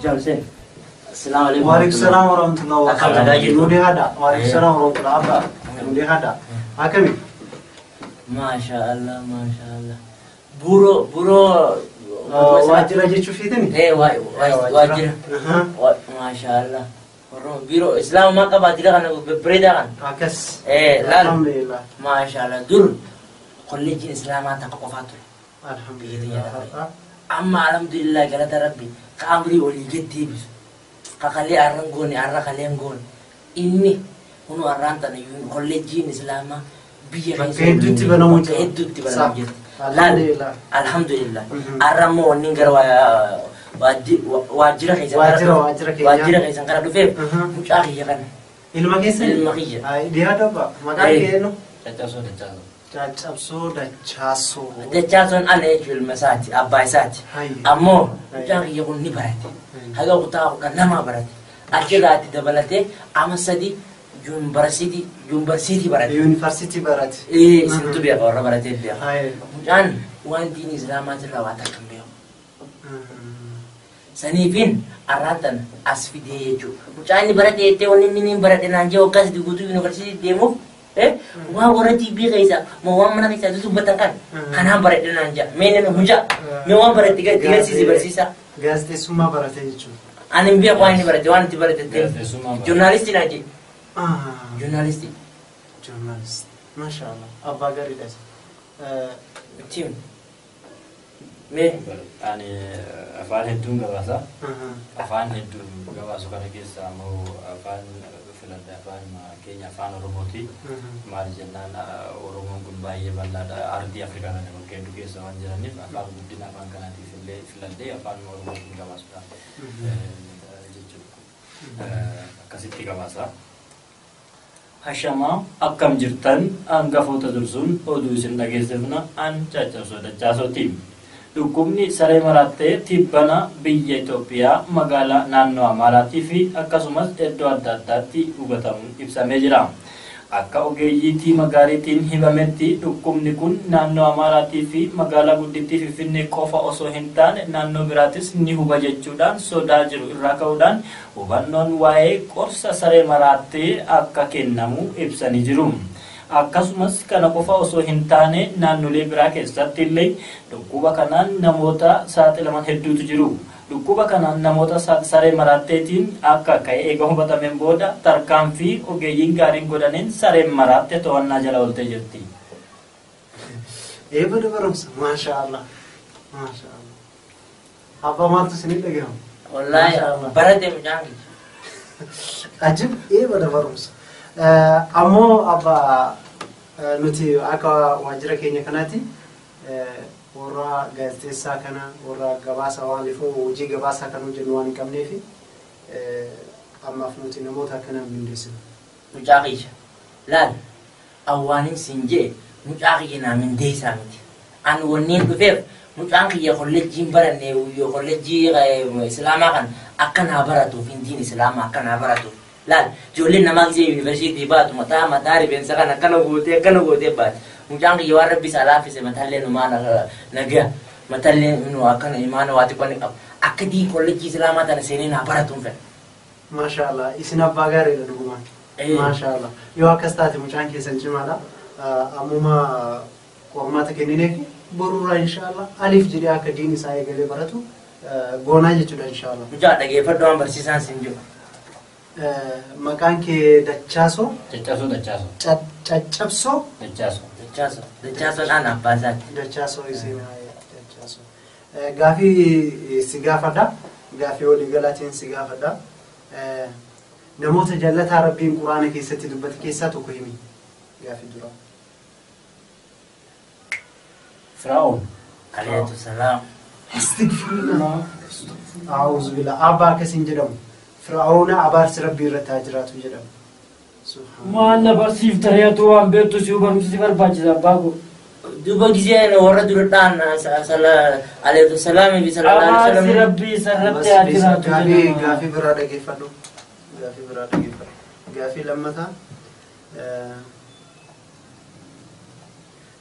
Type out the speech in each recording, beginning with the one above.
Mucaa Hussein. Assalaamu alaikum. Waalaikum salaam warahmatullahi Akkam nagaa wabarakatuh. jirtu? Nuti haadha. Waalaikum salaam warahmatullahi abbaa. Nuti haadha. Akkami? Maasha Allah, maasha Allah. Buuroo buuroo. Waajjira jechuu fiitani? Eh, waajjira. Maasha Allah. Oromoo biiroo islaamumaa qabaatira kana babbareedaa kana. Akkas. Eh, laal. Alhamdulillah. Maasha Allah. Dur kolleejjiin islaamaa takka qofaa ture. Alhamdulillah. Amma alhamdulillah galata rabbi ka amrii olii gad deebisu. Ka kalee arran goone arra kaleen goone. Inni kunu arraan tana kolleejjiin islaamaa biyya Bakka hedduutti banamuu bakka jira. hedduutti banamuu jirti. Laal Alhamdulillah. alhamdulillah. Mhm. Arra immoo wanni gara waajjira keessan Waajjira, waajjira keenya. waajjira keessan kana dhufeef Mhm. mucaa kiyya kana. Ilma keessan? Ilma kiyya. Dhiyaadha abbaa. Maqaan Eh. kee eenyu? Caccabsoo Dachaasoo. Caccabsoo Dachaasoo. Dachaasoon ana jechuun ilma isaati abbaa isaati. Hayya. Ammoo mucaan kiyya kun ni barate. Haga kutaa 12 barate. Achirraatti dabalatee ama 3 yuunivarsiitii barate. Yuunivarsiitii barate. Ee isintu beeka warra baratee beeka. Hayya. Mucaan waan diinii islaamaatirraa waa takka hin beeku. Saniifin arraan tana as fidee jechuudha. Mucaan inni barate jettee wanni inni hin baradhe naan jee waggaa 3 guutuu yuunivarsiitii deemuuf waan warra TV keessa moo waan mana keessaa dubbatan kan kanaan baradhe naan jaa. Mee nama mucaa mee waan barate garsiisi barsiisaa. Gaazexeessummaa barate jechuudha. Ani hin beeku waan inni barate waan itti barate jettee. Gaazexeessummaa barate. Joornaalistii naan jee. Joornaalistii. Joornaalist. Maasha Allah. Abbaa gaariidha. Ittiin. Mee Ani afaan hedduun gabaasa. Afaan hedduun gabaasu kana keessa ammoo afaan filadhe afaan keenya afaan Oromooti. Maal jennaan Oromoon kun baay'ee bal'aadha. Ardii Afrikaa kana bakka hedduu keessa waan jiraniif afaan guddina afaan kanaatiif illee filadhee afaan Oromootiin gabaasudha jechuudha. Akkasitti gabaasa. Hashamaa akkam jirtan hangafoota dursuun oduu isin dhageessifna an Caccabsoo Dachaasooti. Dhukkubni saree maraattee tibbana biyya Itoophiyaa magaalaa naannoo Amaaraatii fi akkasumas iddoo adda addaatti hubatamuun ibsamee jira. Akka ogeeyyii tiima gaariitiin himametti dhukkubni kun naannoo Amaaraatii fi magaalaa guddittii Finfinnee qofa osoo hin taane naannoo biraatis ni huba jechuudhaan sodaa jiru irraa ka'uudhaan hubannoon waa'ee qorsa saree maraattee akka kennamu ibsanii jiru. Akkasumas kana qofa osoo hin taane naannolee biraa keessatti illee dhukkuba kanaan namoota saaxilaman hedduutu jiru. Dhukkuba kanaan namoota saree maraatteetiin akka ka'e eega hubatameen booda tarkaanfii ogeeyyiin gaariin godhaniin sareen maraatte to'annaa jala ooltee jirti. Eebba barumsa. Maasha Allah. Maasha Allah. Abbaa maaltu isinii dhagahama? wallaahi barate mucaan kiyya. Ajib eebba barumsa. Ammoo abbaa nuti akka waajjira keenya kanaatti warra gaazexeessaa kana warra gabaasa waan ifuu hojii gabaasaa kan hojjennu waan hin qabneef ammaaf nuti namoota akkanaan mindeessina. Mucaa kiyya laal awwaanin siin jee mucaa kiyya naa mindeessaa miti. Ani wanneen dhufeef mucaan kiyya kolleejjiin baranne kolleejjii islaamaa kan akka naa baratuuf diin islaamaa akka naa baratuuf. Laal ijoolleen namaa gisee yuunivarsiitii baatu mataa mataa rifeensa kan akkana gootee akkana gootee baate. Mucaan kiyya waan rabbi isaa laaffise mataallee numaa nagaa mataallee nu akkana imaana waa xiqqoo ni qaba. Akka diin kolleejjii islaamaa tana seenee naa baratuun fedha. Maasha Allah. Isin abbaa gaariidha dhugumaan. Maasha Allah. Yoo akkas taate mucaan keessan cimaadha. Ammuma qormaata kennineef borurraa insha Allah aliif jedhee akka diin isaa eegalee baratu goonaa jechuudha insha Allah. Mucaa dhageeffadhu waan barsiisaan siin jiru. Maqaan kee Dachaasoo? Caccabsoo Dachaasoo. Caccabsoo? Dachaasoo. Dachaasoo. Dachaasoon ana abbaa isaati. Dachaasoo isin Dachaasoo. Gaafii si gaafadha. Gaafii waliigalaatiin si gaafadha. Namoota jallataa Rabbiin Quraana keessatti dubbate keessaa tokko himi. Gaafii dura. Firaa'oon. Alayhi salaam. Astaghfirullah. A'uuzu billah. Abbaa akkasiin jedhamu. Firaa'oona abaarsi Rabbii irratti haa jiraatu jedhamu. Maal na barsiifta reetu waan beektu si barumsi si barbaachisa abbaa koo. Duuba gisee warra dura dhaan alayhi salaam fi sallallahu alaihi Abaarsi wasallam. Rabbii isarratti haa jiraatu jedhama. Gaafii biraa dhageeffadhu. Gaafii biraa dhageeffadhu. Gaafii lammataa.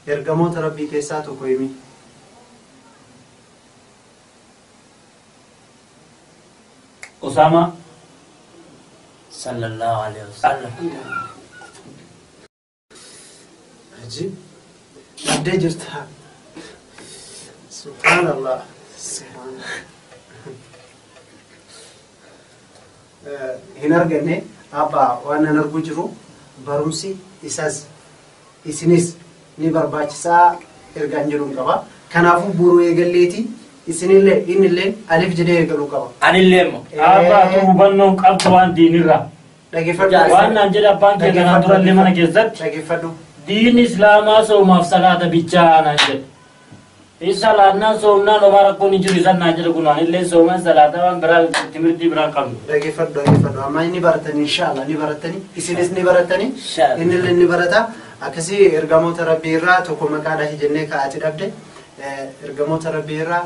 Ergamoota Rabbii keessaa tokko himi. Osama. Sallallahu alaihi wasallam. Ajib. Dhabdee jirta. Subhanallah. Subhanallah. Hin arganne abbaa, waan an arguu jiru barumsi isas isinis ni barbaachisaa ergaan jedhuun qaba. Kanaafuu boruu eegalleeti isinillee innillee alif jedhee eegaluu qaba. Anillee immoo. Abbaatu hubannoon qabdu waan diinirraa. Dhageeffadhu. Waan naan jedhe abbaan kee kanaan durallee mana keessatti. Dhageeffadhu. Diin islaamaa soomaaf salaata bichaa naan jedhe. Salaannaan soomnaan homaa rakkoon hin jiru isan naan jedhe kun anillee sooman salaata waan biraa timirtii biraa qabnu. Dhageeffadhu, dhageeffadhu. Amma inni baratanii, inshaAllah ni baratanii, isinis ni baratanii, InshaAllah. innillee ni barata. Akkasii ergamoota rabbii irraa tokko maqaadha jennee kaa'ati dhabde. Ergamoota rabbii irraa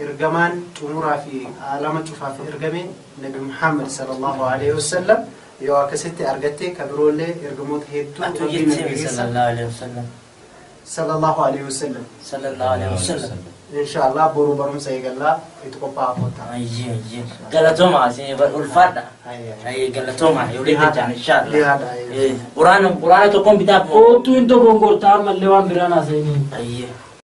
ergamaan xumuraa fi alama cufaaf ergame Nabi Muhammad sallallahu alaihi wasallam yoo akkasitti argatte ka biroollee ergamoota hedduu Atu rabbiin jettee ergeessa. Sallallahu alaihi wasallam. Sallallahu alaihi wasallam. Sallallahu alaihi wasallam. InshaAllah boruu barumsa eegallaa, itti qophaa'aa koottaa. Ayyee, ayyee. Galatooma isin ulfaadha. Ayyee, galatooma yoo deebitan inshaAllah. Dhiyaadha. Quraana, quraana tokkoon bitaaf moo? Oottuu hin dogongortaa ammallee waan biraan haasa'iniin. Ayyee.